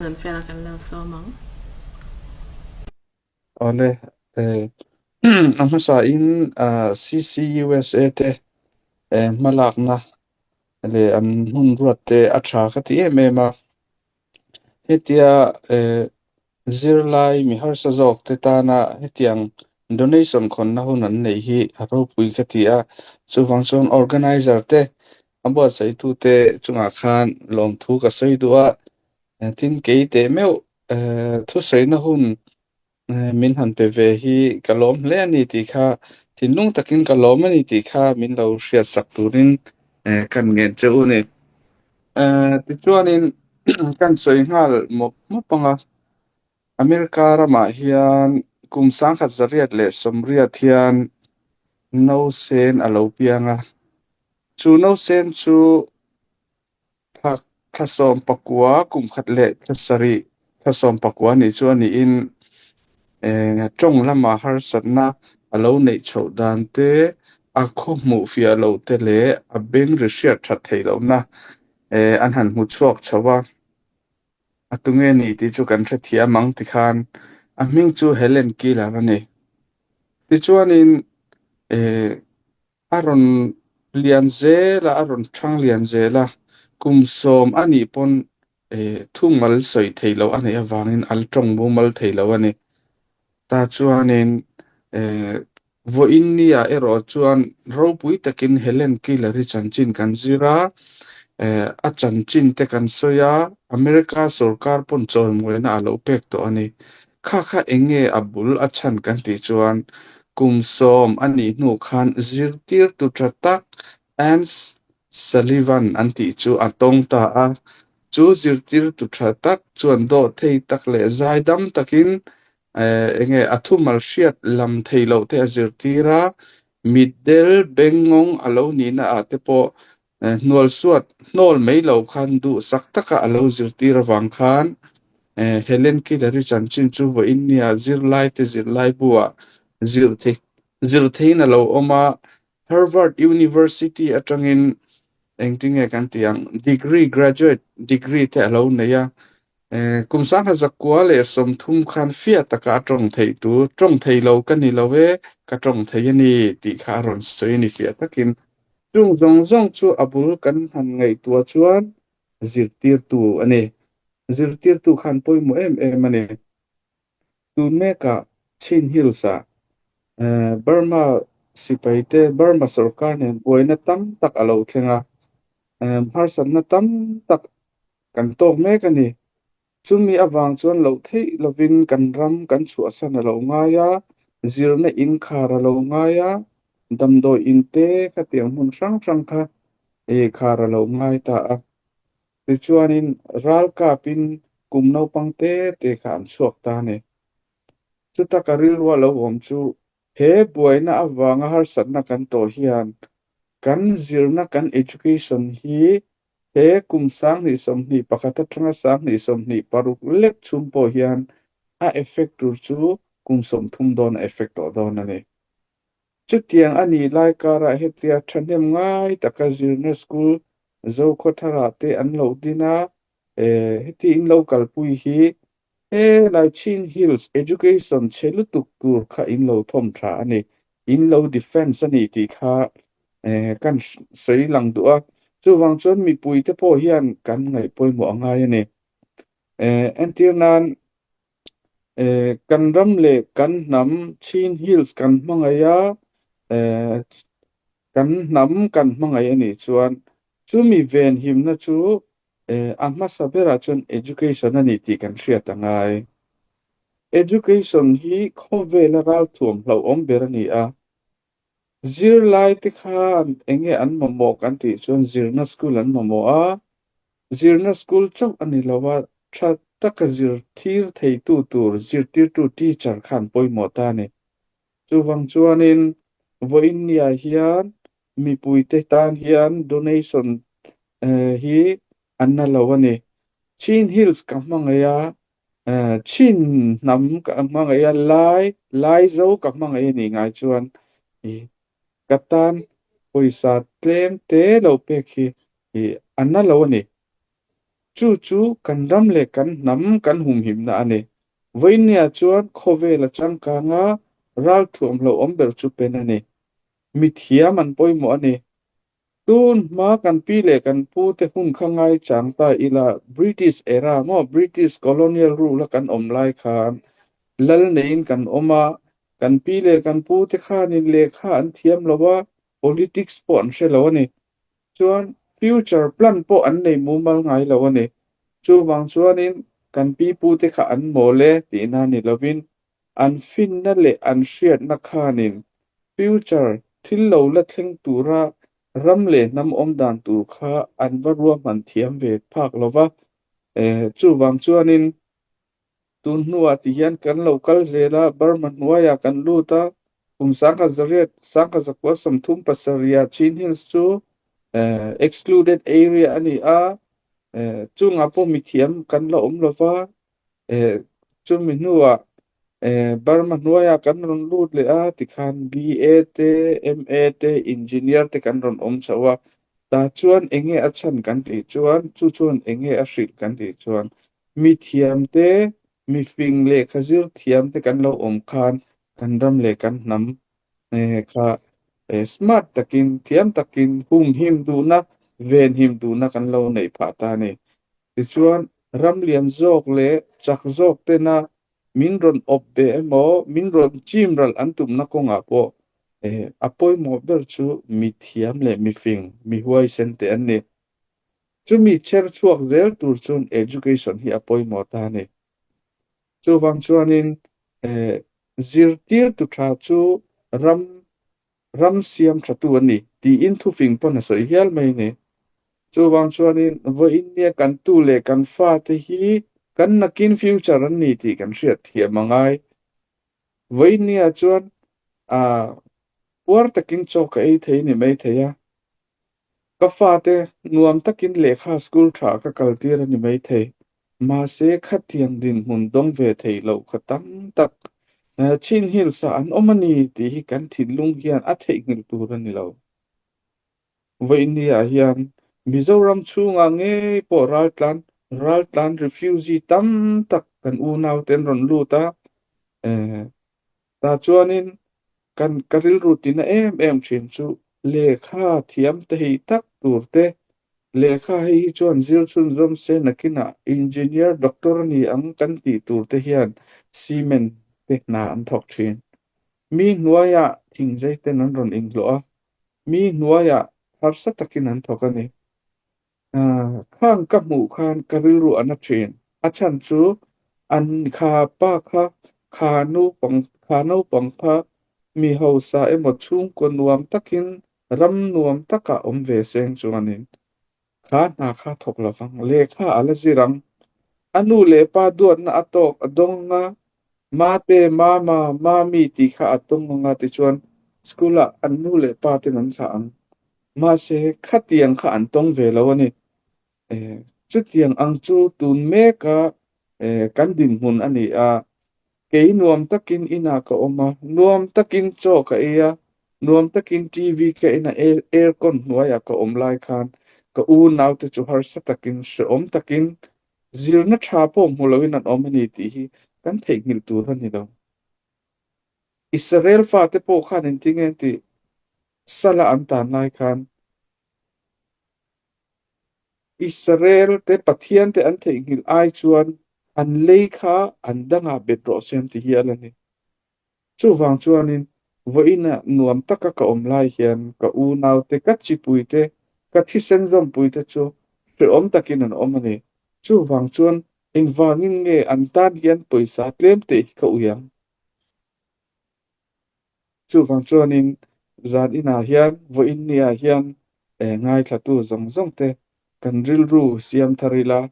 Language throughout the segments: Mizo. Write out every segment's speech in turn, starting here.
Nunfela kan lo sawm ang. Awle, eh, a hmasain CCUSA te hmalakna leh an hun ruat te a tha ka ti em em a. Hetia zirlai mi harsa zawk te tana hetiang donation khawnna hun an neih hi a ropui ka ti a. Chuvang chuan organizer te a buatsaitute chungah khan lawmthu ka sawi duh a. Tin, kei teh meuh thusawina hun min han pe ve hi ka lawm hle a ni tih kha, thinlung takin ka lawm a ni tih kha min lo hriatsak turin kan ngen che u ni. Tichuanin kan sawi nghal mawp mawp ang a, America ramah hian kum 1980 hian nausen a lo piang a, chu nausen chu Thla thla 19 kum khat leh thla sarih thla 19 nih chu a niin tawng lama harsatna a lo neih chhoh dan te, a khaw hmuh fiah loh te leh a beng ri hriat that theih lohna an han hmu chhuak chho a. A tunge ni tih chu kan hrethiam ang tikhan a hming chu Helen Keller a ni. Tichuanin A rawn lian zel a, a rawn thang lian zel a, kum 10 a nih pawn thumal sawi thei lo a neih avangin a la tawng mumal thei lo a ni. Ta chuanin vawiin nia erawh chuan ropui takin Helen Keller-i chanchin kan zir a, a chanchin te kan sawi a, America sorkar pawn chawimawiina a lo pek tawh a ni. Kha kha eng nge a bul a chhan kan tih chuan kum 10 a nih hnu khan zirtirtu tha tak Anne Sullivan an tih chu a tawng ta a. Chu zirtirtu tha tak chuan dawh thei tak leh zaidam takin eng nge a thumal hriat lam thei loh te a zirtir a, mitdel bengngawng a lo nihna ah te pawh Hnualsuat hnawl mai lo khan duhsak taka a lo zirtir avang khan Helen Keller-i chanchin chu vawiin nia zirlaite zirlaibu-ah zir theiin a lo awm a. Harvard University atangin engtinge kan tih ang, degree, graduate degree te a lo nei a. Kum 1930 khan fiah taka a tawng theih tur, tawng thei lo ka ni lo e, ka tawng thei a ni tih kha a rawn sawi a ni fiah takin. Chung zawng zawng chu a bul kan han ngaihtuah chuan zirtirtu a ni. Zirtirtu khan pawimawh em em a ni. Tun mekah Chin Hills-ah Burma sipaite, Burma sorkar nen buaina tam tak a lo thleng a, harsatna tam tak kan tawk mek a ni. Chumi avang chuan loh theih lovin kan ram kan chhuahsan a lo ngai a, zirna in khar a lo ngai a, damdawi in te khatiang hmun hrang hrang kha khar a lo ngai ta a. Tichuanin ralkapin kum naupang te te kha an chhuak ta a ni. Chuta ka rilru a lo awm chu he buaina avanga harsatna kan tawh hian kan zirna kan education hi He kum 2021 atanga 2026 lek chhung pawh hian a effect tur chu kum 30 dawn a effect tawh dawn a ni. Chutiang a nih lai karah hetia thahnem ngai taka zirna school Zokhawthara te an lo din a, heti in lo kalpui hi He lai Chin Hills education chhe lutuk tur kha in lo thawm tha a ni, in lo defence a ni tih kha kan sawi lang duh a, chuvang chuan mipui te pawh hian kan ngaih pawimawh a ngai a ni. Entir nan kan ram leh kan hnam Chin Hills kan hmangaih a, kan hnam kan hmangaih a nih chuan chumi venhimna chu A hmasa berah chuan education a ni tih kan hriat a ngai. Education hi khawvela ralthuam hlauhawm ber a ni a. Zirlai te khan eng nge an mamawh kan tih chuan zirna school an mamawh a. Zirna school chauh a ni lo a, tha taka zir thir theitu tur zirtirtu teacher khan pawimawh ta a ni. Chuvang chuanin vawiin niah hian mipuite tan hian donation hi an na lo a ni. Chin Hills ka hmangaih a, Chin hnam ka hmangaih a, Lai, Laizo ka hmangaih a nih ngai chuan ka tan pawisa tlem te lo pek hi an na lo a ni. Chu chu kan ram leh kan hnam kan humhimna a ni. Vawinia chuan khawvel a changkang a, ralthuam hlauhawm ber chu pen a ni. Mithiam an pawimawh a ni. Tun hma kan pi leh kan pu te hun kha ngai chang ta ila, British era maw, British colonial rule a kan awm lai khan lal neiin kan awm a, kan pi leh kan pu te khanin lehkha an thiam lo a, politics pawh an hre lo a ni. Chuan future plan pawh an nei mumal ngai lo a ni. Chuvang chuanin kan pi pu te kha an mawl e tihna ni lovin An finna leh an hriatna khanin future thil lo la thleng tura ram leh hnam awm dan tur kha an va ruahman thiam ve phak lo va. Chuvang chuanin tun hnuah ti hian kan lo kal zel a, Burma hnuaiah kan lut a, kum 1900, 1937 Chin Hills chu excluded area a ni a, chungah pawh mithiam kan la awm lo va, Chumi hnuah Burma hnuaiah kan rawn lut leh a, tikhan BA te, MA te, Engineer te kan rawn awm chho a. Tah chuan eng nge a chhan kan tih chuan, chu chuan eng nge a hrilh kan tih chuan, mi thiam te, mi fing lehkha zir thiam te kan lo awm khan kan ram leh kan hnam kha smart takin, thiam takin humhim duhna, venhim duhna kan lo neih phah ta a ni. Tichuan, ram lian zawk leh chak zawk tena min rawn awp ve emaw, min rawn chim ralh an tumna kawngah pawh a pawimawh ber chu mi thiam leh mi fing, mi huaisen te an ni. Chumi chher chhuak zel tur chuan education hi a pawimawh ta a ni. Chuvang chuanin zirtirtu tha chu ram ram siam tha tu a ni tiin thufing pawn a sawi hial mai a ni. Chuvang chuanin vawiin nia kan tu leh kan fate hi kan nakin future an ni tih kan hriat thiam a ngai. Vawiin nia chuan puar takin chaw ka ei thei ni mai thei a. Ka fate nuam takin lehkha school tha ka kaltir a ni maithei. Mahse, khatiang dinhmun dawng ve thei loh kha tam tak Chin Hills-ah an awm a ni tih hi kan thinlung hian a theihnghilh tur a ni lo. Vawinia hian Mizoram chhungah ngei pawh raltlan, raltlan refugee tam tak kan unaute an rawn lut a, Tah chuanin kan ka rilru tina em em thin chu lehkha thiam te hei tak tur te, lehkha hei hi chuan zir chhunzawm se nakinah engineer, doctor a ni ang kan tih tur te hian cement te hna an thawk thin. Mi hnuaiah thingzei ten an rawn inhlawh a, mi hnuaiah harsa takin an thawk a ni. Khang ka hmuh khan ka rilru a na thin. A chhan chu an kha pa kha, kha naupang, kha naupang kha mi hausa emaw chhungkaw nuam takin ram nuam takah awm ve seng chuanin kha hna kha thawk lovang, lehkha a la zir ang. A nu leh pa duatna a tawk a dawng a, Mate, Mama, Mami tih kha a tawng ang a tichuan school ah an nu leh pa ten an thlah ang. Mahse, khatiang kha an tawng ve lo a ni. Chutiang ang chu tun meka kan dinhmun a ni a, kei nuam takin inah ka awm a, nuam takin chaw ka ei a, nuam takin TV ka en a, aircon hnuaiah ka awm lai khan ka unaute chu harsa takin, hrehawm takin zirna tha pawh hmu loin an awm a ni tih hi kan theihnghilh tur a ni lo. Israel fate pawh khan engtin nge an tih? Sala an tan lai khan Israel te Pathian te an theihnghilh ai chuan an lei kha an dangah bet rawh se an ti hial a ni. Chuvang chuanin vawiinah nuam taka ka awm lai hian ka unaute, ka chipuite, ka thisen zawmpuite chu hrehawm takin an awm a ni. Chuvang chuan engvangin nge an tan hian pawisa tlem teh hi ka ui ang? Chuvang chuanin zan inah hian, vawiin niah hian ngaithlatu zawng zawng te kan rilru siam thar ila,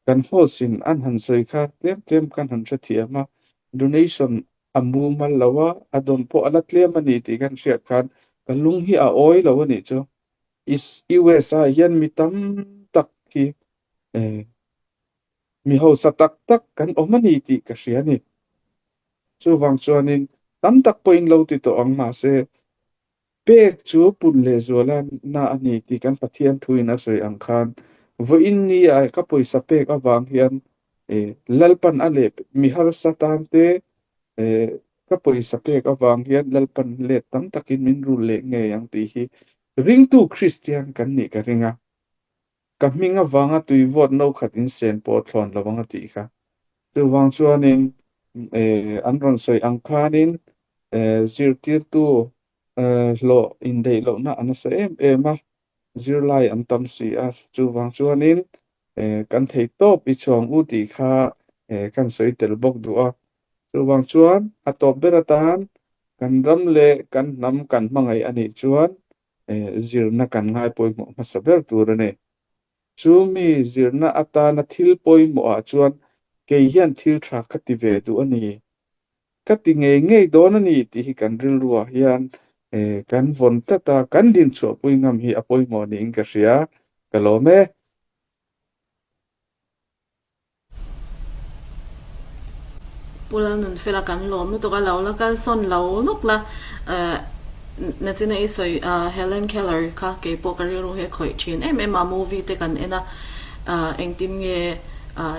kan host-in an han sawi kha tlem tlem kan han hrethiam a, donation a mumal lo a, a dawn pawh a la tlem a ni tih kan hriat khan ka lung hi a awi lo a nih chu. US ah hian mi tam tak hi Mi hausa tak tak kan awm a ni tih ka hria a ni. Chuvang chuanin tam tak pawhin lo ti tawh ang mahse, pek chu pun lehzuala na a ni tih kan Pathian thuin a sawi ang khan. Vawiin ni a ka pawisa pek avang hian Lalpan a leh mi harsa tan te ka pawisa pek avang hian Lalpan let tam takin min rul leh ngei ang tih hi ringtu Kristian kan nih ka ring a. Ka hming avanga tui vawt no khat in sen pawh thlawn lo ang a tih kha. Chuvang chuanin an rawn sawi ang khanin zirtirtu hlawh indaih lohna a nasa em em a, zirlai an tam si a, chuvang chuanin kan thei tawp i chhuang u tih kha kan sawi tel bawk duh a. Chuvang chuan a tawp ber atan kan ram leh kan hnam kan hmangaih a nih chuan zirna kan ngai pawimawh hmasa ber tur a ni. Chu mi zirna atana thil pawimawhah chuan kei hian thil tha ka ti ve duh a ni. Ka ti ngei ngei dawn a ni tih hi kan rilruah hian kan vawn tlat a, kan dinchhuahpui ngam hi a pawimawh niin ka hria. Ka lawm e. Pu Lalnunfela kan lawm lutuk a, lo la kalsawn lo lawk la, nachina i sawi Helen Keller kha keipawh ka rilru hi a khawih thin em em a, movie te kan en a, engtin nge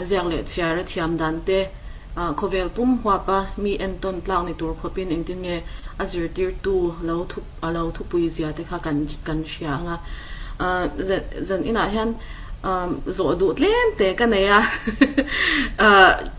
ziak leh chhiar a thiam dan te, khawvel pum huap a mi entawn tlak ni tur khawpin engtin nge a zirtirtu lo thup a lo thupui zia te kha kan kan hria ang a, zan inah hian Zawh duh tlem te ka nei a,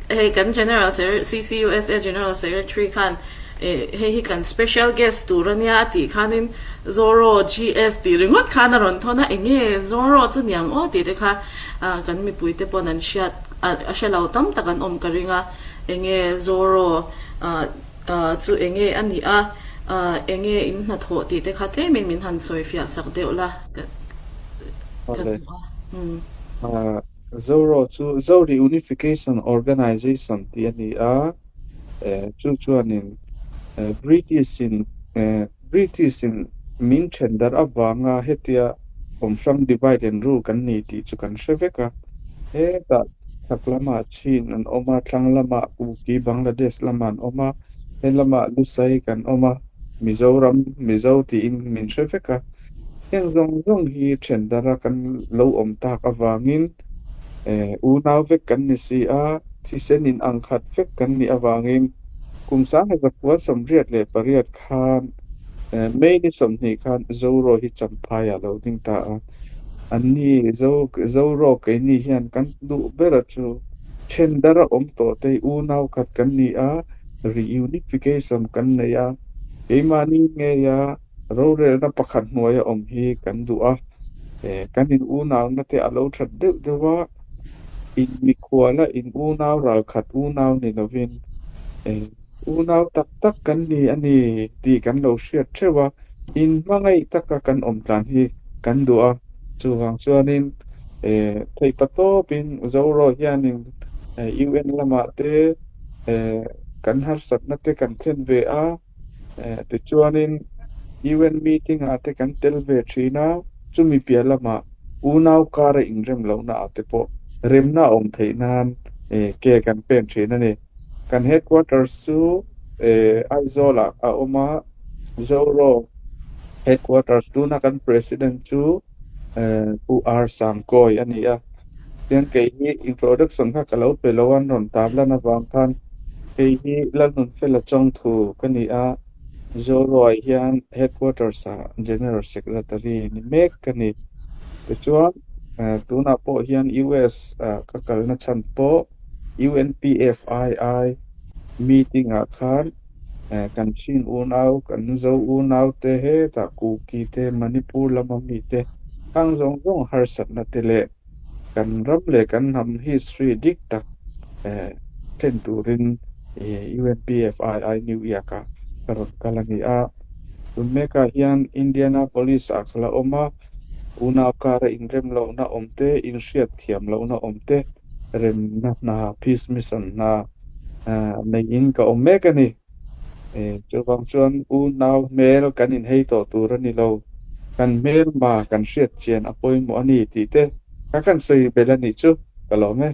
hei kan General CCUSA General Secretary khan hei hi kan special guest tur a nia a tih khanin Zoro GS tih ringawt khan a rawn thawn a, enge Zoro chu niang aw tih te kha kan mipui te pawn an hriat a hre lo tam tak an awm ka ring a, enge Zoro chu enge a nih a, enge in hnathawh tih te kha tlemin min han sawi fiah sak deuh la. Ka Awle. duh a. Umm. Zoro chu Zo Reunification Organization tih a ni a, chu chuanin British in British in min then darh avanga hetia awm hrang divide and rule kan ni tih chu kan hre vek a. Hetah chhak lamah Chin an awm a, thlang lamah Kuki Bangladesh lamah an awm a, he lamah Lusai kan awm a, Mizoram Mizo tiin min hre vek a. Heng zawng zawng hi then dara kan lo awm tak avangin unau vek kan ni si a, thisen in ang khat vek kan nih avangin kum 1988 khan May ni 20 khan Zoro hi Champhai ah lo ding ta a. Anni Zoro keini hian kan duh bera chu then dara awm tawh te unau khat kan ni a, reunification kan nei a, keimahni ngeia Rorelna pakhat hnuaia awm hi kan duh a, kan in unauna te a lo that deuh deuh a, in mikhuala in unau ralkhat unau ni lovin unau tak tak kan ni a ni tih kan lo hriat theuh a, in hmangaih taka kan awm tlan hi kan duh a, chuvang chuanin theihpa tawpin Zoro hianin UN lamah te kan harsatna te kan thlen ve a. Tichuanin UN meeting ah te kan tel ve thin a, chumi piah lamah unau kara inrem lohna ah te pawh remna a awm theih nan ke kan pen thin a ni. Kan headquarters chu Aizawl ah a awm a, Zoro headquarters tuna kan president chu Pu R Sangkawi a ni a. Tian kei hi introduction kha ka lo pe lo a, an rawn tar lan avang khan kei hi Lalnunfela Chawngthu ka ni a, Zoroah hian headquarters ah General Secretary ni mek ka ni. Tichuan tunah pawh hian US ah ka kalna chhan pawh UNPFII meeting ah khan kan Chin unau, kan Zo unau te hetah Kuki te, Manipur lama mi te hang zawng zawng harsatna te leh kan ram leh kan hnam history dik tak thlen turin UNPFII New York ah ka rawn kal a ni a. Tun mekah hian Indianapolis ah ka la awm a, unau kara inrem lohna awm te, inhriat thiam lohna awm te, remna hna, peace mission hna neiin ka awm mek a ni. Chuvang chuan unau hmel kan inhei tawh tur a ni lo, kan hmelma kan hriat chian a pawimawh a ni tih te kha kan sawi belh a nih chu ka lawm e.